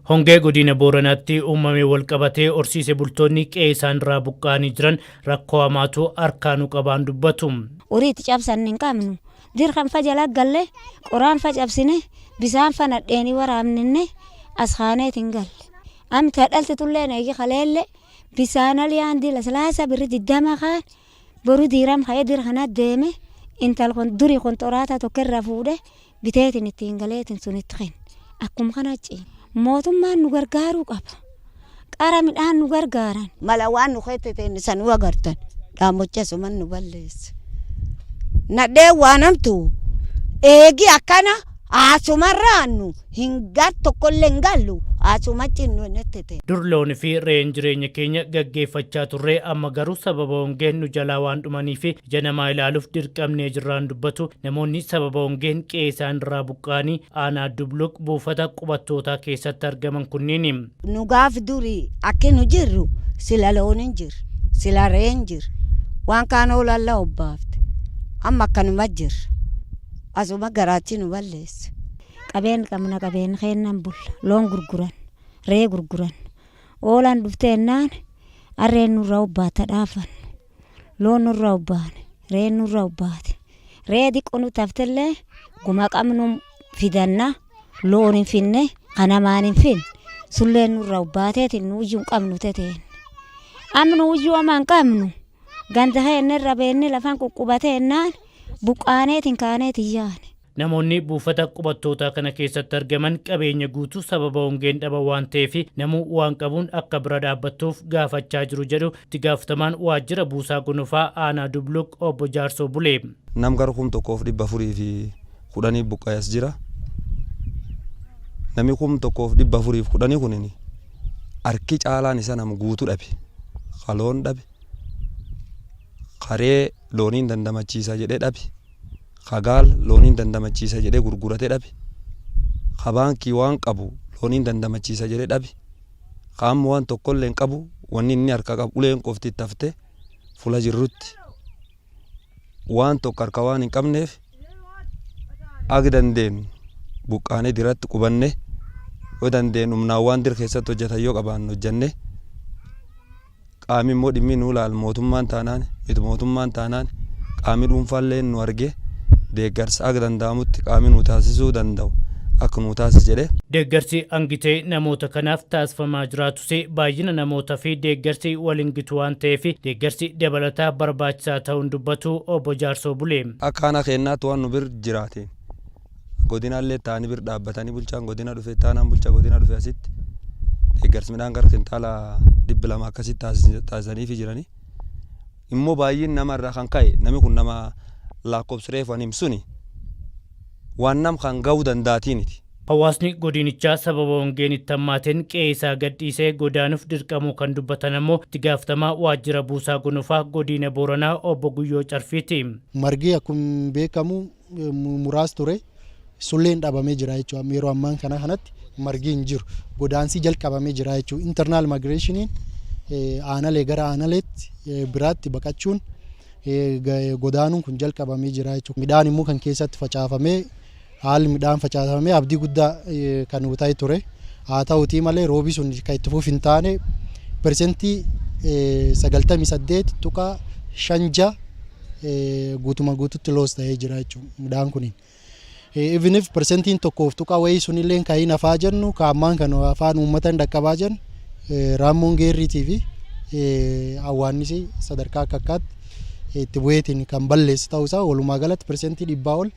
Hongee godina Booranaatti uumame walqabatee horsiise bultoonni qe'ee isaan irraa buqqa'anii jiran rakkoo hamaatu harkaanuu qabaan dubbatu. Horii itti cabsan hin qabnu. Dirqan fa jala galle, qoraan fa cabsine, bisaan fa nadheeni waraabninne as kaaneetiin galle. Amta dhalti tulleen eegi kaleelle bisaan aliyaan dila silaasa birri 20 kaan boru diiram ka'ee dira kana deeme, intal kun durii konxoraataa tokko irraa fuudhe biteetiin ittiin galeetiin sun itti kenne. Akkuma kana ciima. Mootummaan nu gargaaruu qaba. Qara midhaan nu gargaaran. Mala waan nu keette sanuu agartan, dhaamocha suman nu balleesse. Nadhee waan hamtu eegi akkana haasumarraannu hin gar tokkollee hin gallu, haasuma cinnu inni. Dur loonii fi re'een jireenya keenya gaggeeffachaa turre, amma garuu sababa hongeen nu jalaa waan dhumanii fi ija namaa ilaaluuf dirqamnee jirraan dubbatu namoonni sababa hongeen qe'ee isaan irraa buqqa'anii aanaa Dubluq buufata qubattootaa keessatti argaman kunniin. Nu gaaf durii akki nu jirru, sila loon hin jiru, sila re'een jiru, waan kaan oolalla obbaafte. Amma akkanuma jirra. Asuma garaachi nu balleesse. Qabeen qabna, qabeen keennan bulla, loon gurguran, re'ee gurguran, oolaan dhufteennaan harreen nurraa obbaata dhaafannu, loon nurraa obbaane, re'een nurraa obbaate, re'ee xiqqoo nutti haftellee guma qabnu fidanna, loon hin finne, kanamaan hin finne, sulleen nurraa obbaateetiin nuuyyuu hin qabnu teteen. Amma nuuyyuu ama hin qabnu, ganda keenya irra beenne lafaan quqqubateennaan buqqaaneetiin kaaneetiin yaane. Namoonni buufata qubattootaa kana keessatti argaman qabeenya guutuu sababa hongeen dhaban waan ta'eef namuu waan qabuun akka bira dhaabbattuuf gaafachaa jiru jedhu itti gaafatamaan waajjira buusaa gonofaa aanaa Dubluq obbo Jaarsoo Bulee. Nam gara 1410 buqqa'ee as jira. Namni 1410 kunin harki caalaan isa nama guutuu dhabe. Kaloon dhabe. Karee looniin dandamachiisa jedhee dhabe. Kagaal looniin dandamachiisa jedhee gurgurate dhabe. Ka baankii waan qabu looniin dandamachiisa jedhee dhabe. Ka amma waan tokkollee hin qabu, wanni inni harka qabu uleen qofti itti hafte fula jirrutti waan tokko harka waan hin qabneef ag dandeenyu buqqaanee diratti qubanne, yoo dandeenyu humnaan waan dir keessatti hojjetan yoo qabaannu hojjenne, qaami immoo dhimmi nu ilaal mootummaan taanaan miti mootummaan taanaan qaami dhuunfaallee nu arge deeggarsa akka danda'amutti qaami nu taasisuu danda'u akka nu taasis jedhe. Deeggarsi hangitee namoota kanaaf taasifamaa jiraatus baay'ina namootaa fi deeggarsi waliin gitu waan ta'eef deeggarsi dabalataa barbaachisaa ta'uun dubbatu obbo Jaarsoo Bulee. Akka aanaa keenyaatti waan nu bir jiraateen godinaallee ta'anii bir dhaabbatanii, bulchaan godina dhufe taanaan bulchaa godina dhufe asitti deeggarsi midhaan gara kintaala 200 akkasitti taasisaniifi jiranii. Immoo baay'een namarraa kan ka'e namni kun nama lakkoofsa reefu ani suni waan nam kan ga'uu danda'atiiniti. Hawaasni godinichaa sababa hongeen itti hammaateen qe'ee isaa gadhiisee godaanuuf dirqamuu kan dubbatan ammoo itti gaafatamaa waajjira buusaa gonofaa godina Booranaa obbo Guyyoo Carfiiti. Margi akkuma beekamu muraas ture, sulleen dhabamee jira jechuudha. Yeroo ammaan kana kanatti margi hin jiru. Godaansi jalqabamee jira jechuudha. Internal migrationiin aanalee gara aanaleetti biraatti baqachuun, godaanuun kun jalqabamee jira jechuudha. Midhaan immoo kan keessatti facaafamee, haalli midhaan facaafamee abdii guddaa kan ta'e ture. Haa ta'utii malee roobi sun kan itti fuuf hin taane, 98.56% guutuma guututti loss ta'ee jira jechuudha midhaan kuniin. Even if persentiin tokkoof tuqaa wayii sunillee ka'iin hafaa jennu, ka ammaan kan afaan uummata hin dhaqqabaa jennu, raammoon geerriitii fi hawwaannisi sadarkaa akka akkaatti itti bu'eetiin kan balleessu ta'uusaa, walumaa galatti 100% ol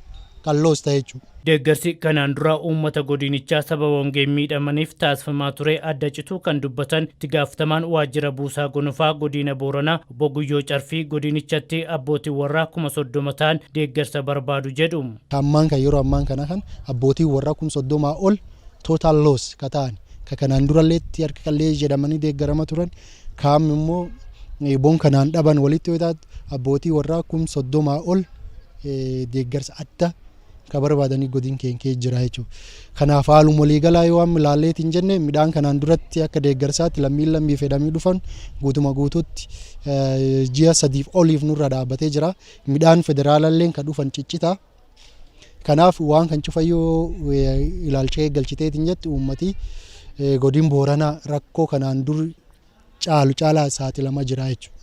kan loss ta'e jechuudha. Deeggarsi kanaan dura uummata godinichaa sababa hongeen miidhamaniif taasifamaa ture adda cituu kan dubbatan itti gaafatamaan waajjira buusaa gonofaa godina Booranaa obbo Guyyoo Carfii, godinichatti abbootiin warraa 30,000 ta'an deeggarsa barbaadu jedhu. Ammaan kan yeroo ammaan kana kan abbootiin warraa 30,000 ol total loss ka ta'an, ka kanaan duralleetti harka qallee jedhamanii deeggarama turan, kaam immoo bon kanaan dhaban walitti yoo taatu, abbootii warraa 30,000 ol deeggarsa adda ka barbaadanii godin keenya jira jechuudha. Kanaaf haaluma waliigalaa yoo amma ilaalleetiin jenne, midhaan kanaan duratti akka deeggarsaatti lammiin lammii fedhamii dhufan guutuma guututti ji'a 3f oliif nurra dhaabbatee jira. Midhaan federaalallee kan dhufan ciccita. Kanaaf waan kan cufayyoo ilaalcha galchiteetiin jetti uummati Godin Booranaa rakkoo kanaan dur caalu caalaa saaxilamaa jira jechuudha.